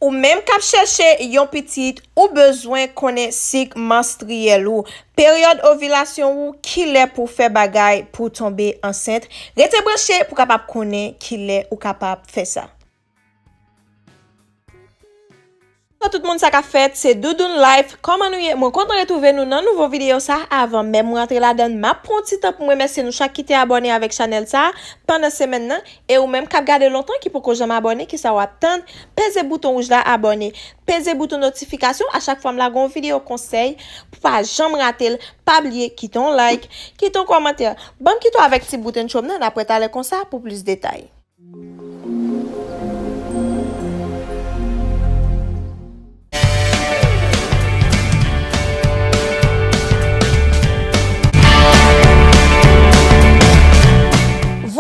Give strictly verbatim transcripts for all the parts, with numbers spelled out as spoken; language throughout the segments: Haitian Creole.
Ou menm k ap chèche yon pitit, ou bezwen konnen sik manstriyèl ou, peryòd ovilasyon ou, kilè pou w fè bagay pou w tonbe ansent. Rete branche pou w kapab konnen kilè ou kapab fè sa. Bonjou tout moun, sa k ap fèt? Se Doudoune Life. Kòman nou ye? Mwen kontan retwouve nou nan nouvo videyo sa. Avan menm mwen antre ladan l, m ap pran yon ti tan pou m remèsye nou chak ki te abòne avèk chanèl sa pandan semèn nan. E ou menm k ap gade lontan ki poko janm abòne, kisa w ap tann? Peze bouton wouj la abòne. Peze bouton notifikasyon a chak fwa m lage yon videyo konsèy pou pa janm rate l. Pa bliye kite yon like, kite yon kòmantè. Ban m kite w avèk ti bout entwo m nan, n ap wè talè konsa pou plis detay.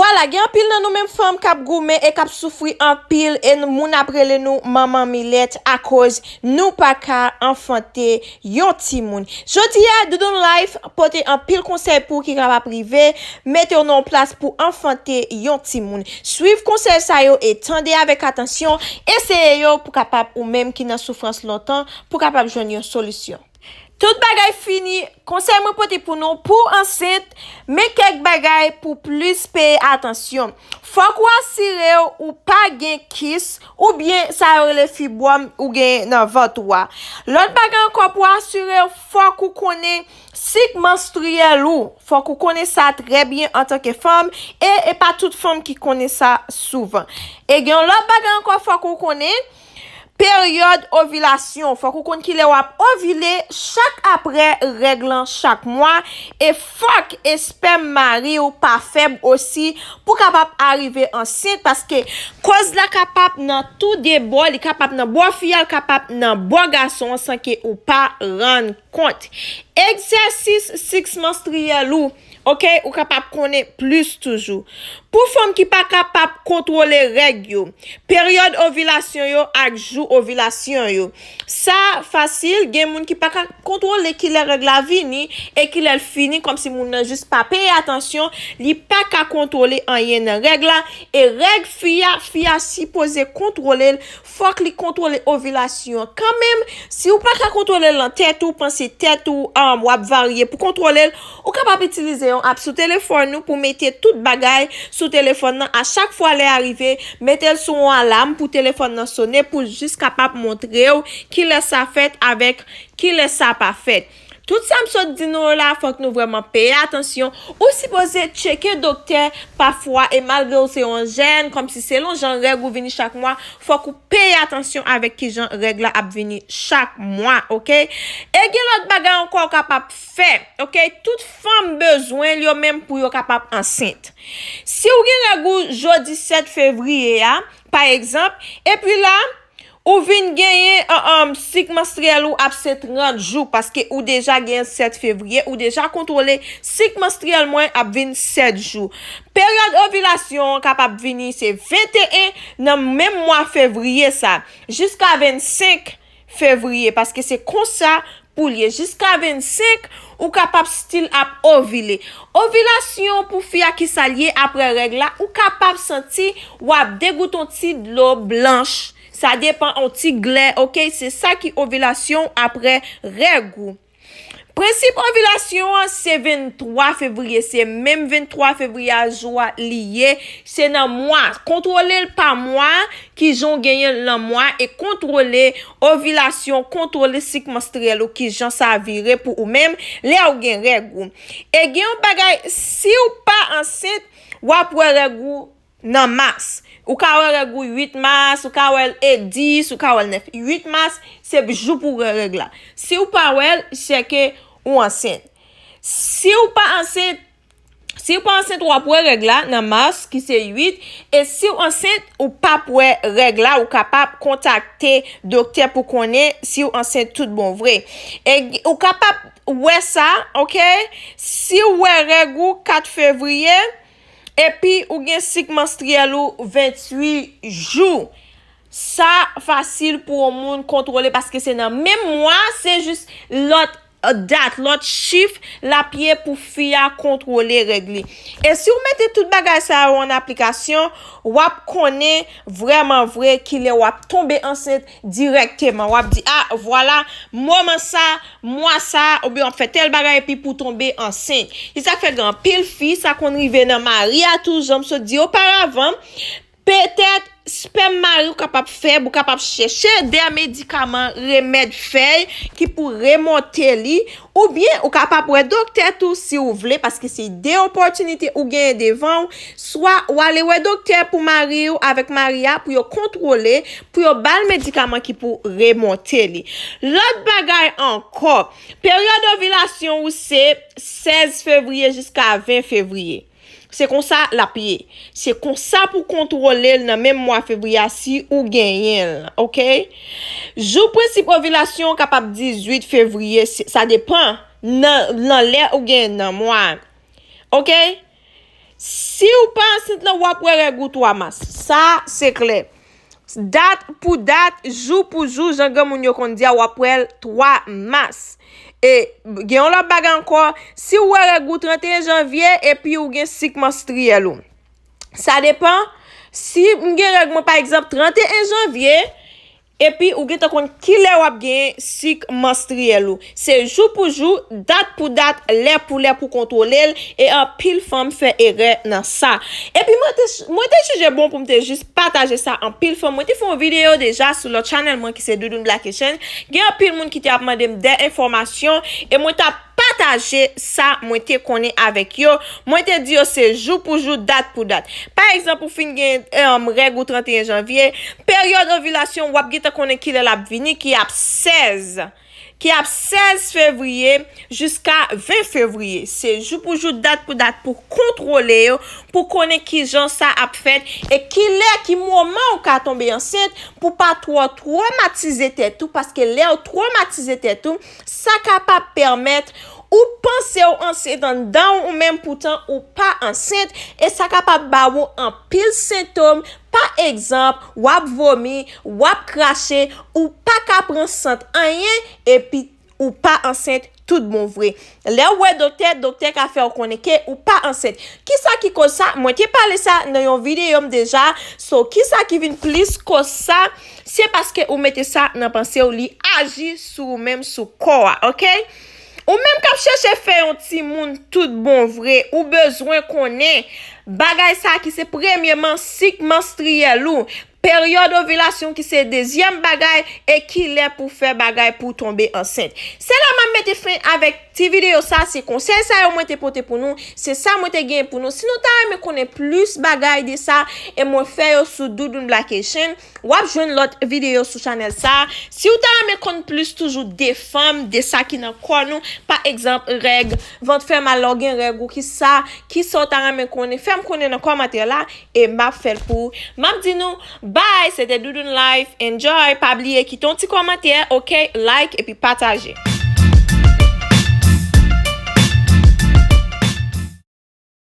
Vwala, gen anpil nan nou menm fanm k ap goumen e k ap soufri anpil, e n- moun ap rele nou manman milèt akoz nou pa ka anfante yon timoun. Jodi a, Doudoune Life pote anpil konsèy pou w ki kapab rive mete w nan yon plas pou anfante yon timoun. Swiv konsèy sa yo e tande avèk atansyon, eseye yo pou kapab ou menm ki nan soufrans lontan, pou kapab jwenn yon solisyon. Tout bagay fini, konsèy mwen pote pou nou, pou w ansent, men kèk bagay pou plis peye atansyon. Fòk ou asire w ou pa gen kis oubyen sa yo rele fibwòm ou gen nan vant ou a. Lòt bagay ankò pou asire w, fòk ou konnen sik manstriyèl ou. Fòk ou konnen sa trè byen antanke fanm e e pa tout fanm ki konnen sa souvan. E gen yon lòt bagay ankò fòk ou konnen, peryòd ovilasyon. Fòk ou konn kilè w ap ovile chak aprè règ lan chak mwa. E fòk espèm mari w pa fèb osi pou kapab arive ansent, paske koz la kapab nan tou de bò, li kapab nan bò fi a, li kapab nan bò gason an san ke ou pa rann kont. Egzèsis sik manstriyèl ou, oke, ou kapab konnen plis toujou. Pou fanm ki pa kapab kontwole règ yo, peryòd ovilasyon yo ak jou ovilasyon yo. Sa fasil, gen moun ki pa ka kontwole kilè règ la vini e kilè l fini, kòmsi moun nan jis pa peye atansyon, li pa ka kontwole anyen nan règ la, e règ fi a, fi a sipoze kontwole l, fòk li kontwole ovilasyon an kanmenm. Si w pa ka kontwole l nan tèt ou, panse tèt ou, um, w ap varye pou kontwole l, ou kapab itilize yon app sou telefòn ou pou mete tout bagay sou telefòn nan. A chak fwa lè a rive, mete l sou yon alam pou telefòn nan sone, pou l jis kapab montre w kilè sa fèt avèk kilè sa pa fèt. Tout sa m sot di nou yo la, fòk nou vrèman peye atansyon. Ou sipoze tcheke doktè pafwa, e malgre w se yon jèn, kòmsi selon jan règ ou vini chak mwa, fòk ou peye atansyon avèk kijan règ la ap vini chak mwa, oke? E gen lòt bagay ankò w kapab fè, oke? Tout fanm bezwen l yo menm pou yo kapab ansent. Si w gen règ ou jodi sèt fevriye a, pa egzanp, epi la, ou vin genyen, an, an, sik manstriyèl ou ap se trant jou, paske ou deja genyen sèt fevriye, ou deja kontwole sik manstriyèl mwen ap vin sèt jou. Peryòd ovilasyon an kapab vini se venteyen nan menm mwa fevriye sa, jiska vennsenk fevriye, paske se konsa pou l ye. Jiska vennsenk, ou kapab still ap ovile. Ovilasyon pou fi a, kisa l ye aprè règ la, ou kapab santi w ap degoute yon ti dlo blanch. Sa depann, yon ti glè, oke? Se sa ki ovilasyon aprè règ ou. Prensip ovilasyon an se venntwa fevriye, se menm venntwa fevriye a jou a li ye, se nan mwa. Kontwole l pa mwa, kijan w genyen l nan mwa, e kontwole ovilasyon, kontwole sik manstriyèl ou, kijan sa vire pou ou menm lè w gen règ ou. E gen yon bagay, si w pa ansent, w ap wè règ ou nan mas. Ou ka wè règ ou uit mas, ou ka wè l e dis, ou ka wè l nèf. Uit mas, se jou pou w wè règ la. Si w pa wè l, se ke ou ansent. Si w pa ansent, si w pa ansent, w ap wè règ la nan mas, ki se uit. E si w ansent, ou p ap wè règ la, ou kapab kontakte doktè pou konnen si w ansent tout bon vre. E ou kapab wè sa, oke? Si w wè règ ou kat fevriye, epi ou gen sik manstriyèl ou venntuit jou. Sa fasil pou yon moun kontwole, paske se nan menm mwa, se jis lòt dat, lòt chif l ap ye pou fi a kontwole règ li. E si w mete tout bagay sa yo an aplikasyon, w ap konnen vrèman vre kilè w ap tonbe ansent dirèkteman. W ap di, a, vwala, moman sa, mwa sa, oubyen w ap fè tèl bagay epi pou w tonbe ansent. Se sa k fè gen anpil fi, sa konn rive nan mari a tou, jan m sot di oparavan, petèt, spèm mari w kapab fèb, ou kapab chèche de medikaman, remèd fèy ki pou remonte li, oubyen ou kapab wè doktè tou si w vle, paske se de opòtinite ou genyen devan w, swa w ale wè doktè pou mari w avèk mari a pou yo kontwole, pou yo ba l medikaman ki pou remonte li. Lòt bagay ankò, peryòd ovilasyon ou se sèz fevriye jiska ven fevriye. Se konsa l ap ye. Se konsa pou kontwole l nan menm mwa fevriye a si ou genyen l, oke? Jou prensip ovilasyon kapab dizuit fevriye, se- sa depan nan, nan lè ou genyen nan mwa a. Oke? Si w pa ansent lan, w ap wè règ ou twa mas. Sa, se klè. Dat pou dat, jou pou jou, jan granmoun yo konn di a, w ap wè l twa mas. E gen yon lòt bagay ankò, si w wè règ ou trannteyen janvye epi ou gen sik manstriyèl ou. Sa depan, si m gen règ mwen, pa egzanp, trannteyen janvye, epi ou gentan konn kilè w ap gen sik manstriyèl ou. Se jou pou jou, dat pou dat, lè pou lè pou kontwole l, e anpil fanm fè erè nan sa. Epi mwen te, mwen te jije bon pou m te jis pataje sa, anpil fanm. Mwen te fè yon videyo deja sou lòt chanèl mwen ki se Doudoune Black Asian. Gen anpil moun ki te ap mande m de enfòmasyon, e mwen t ap pataje sa mwen te konnen avèk yo. Mwen te di yo se jou pou jou, dat pou dat. Pa egzanp, ou fin gen, em, règ ou trannteyen janvye, peryòd ovilasyon w ap gentan konnen kilè l ap vini, ki ap sèz, ki ap sèz fevriye jiska ven fevriye. Se jou pou jou, dat pou dat pou kontwole yo, pou konnen kijan sa ap fèt e kilè, ki moman ou ka tonbe ansent, pou pa twò twomatize tèt ou, paske lè w twomatize tèt ou, sa kapab pèmèt ou panse w ansent anndan w ou menm, poutan ou pa ansent, e sa kapab ba ou anpil sentòm. Pa egzanp, w ap vomi, w ap krache, ou pa ka pran sant anyen, epi ou pa ansent tout bon vre. Lè w wè doktè, doktè ka fè w konnen ke ou pa ansent. Kisa ki koz sa? Mwen te pale sa nan yon videyo m deja. So, kisa ki vin plis koz sa? Se paske ou mete sa nan panse w, li aji sou ou menm, sou kò a, oke? Ou menm k ap chèche fè yon timoun tout bon vre, ou bezwen konnen bagay sa ki se premyeman sik manstriyèl ou, peryòd ovilasyon ki se dezyèm bagay, e kilè pou fè bagay pou tonbe ansent. Se la m ap mete fen avèk ti videyo sa, se konsèy sa yo mwen te pote pou nou, se sa mwen te genyen pou nou. Si nou ta renmen konnen plis bagay de sa, e mwen fè yo sou Doudoune Black Asian, w ap jwenn lòt videyo sou chanèl sa. Si w ta renmen konn plis toujou de fanm, de sa ki nan kò nou, pa egzanp, règ, vant fè mal lè w gen règ ou, kisa, kisa w ta renmen konnen, fè m konnen nan kòmantè la, e m ap fè l pou ou. M ap di nou, bye, se te Doudoune Life, enjoy, pa bliye kite yon ti kòmantè, oke, like, epi pataje.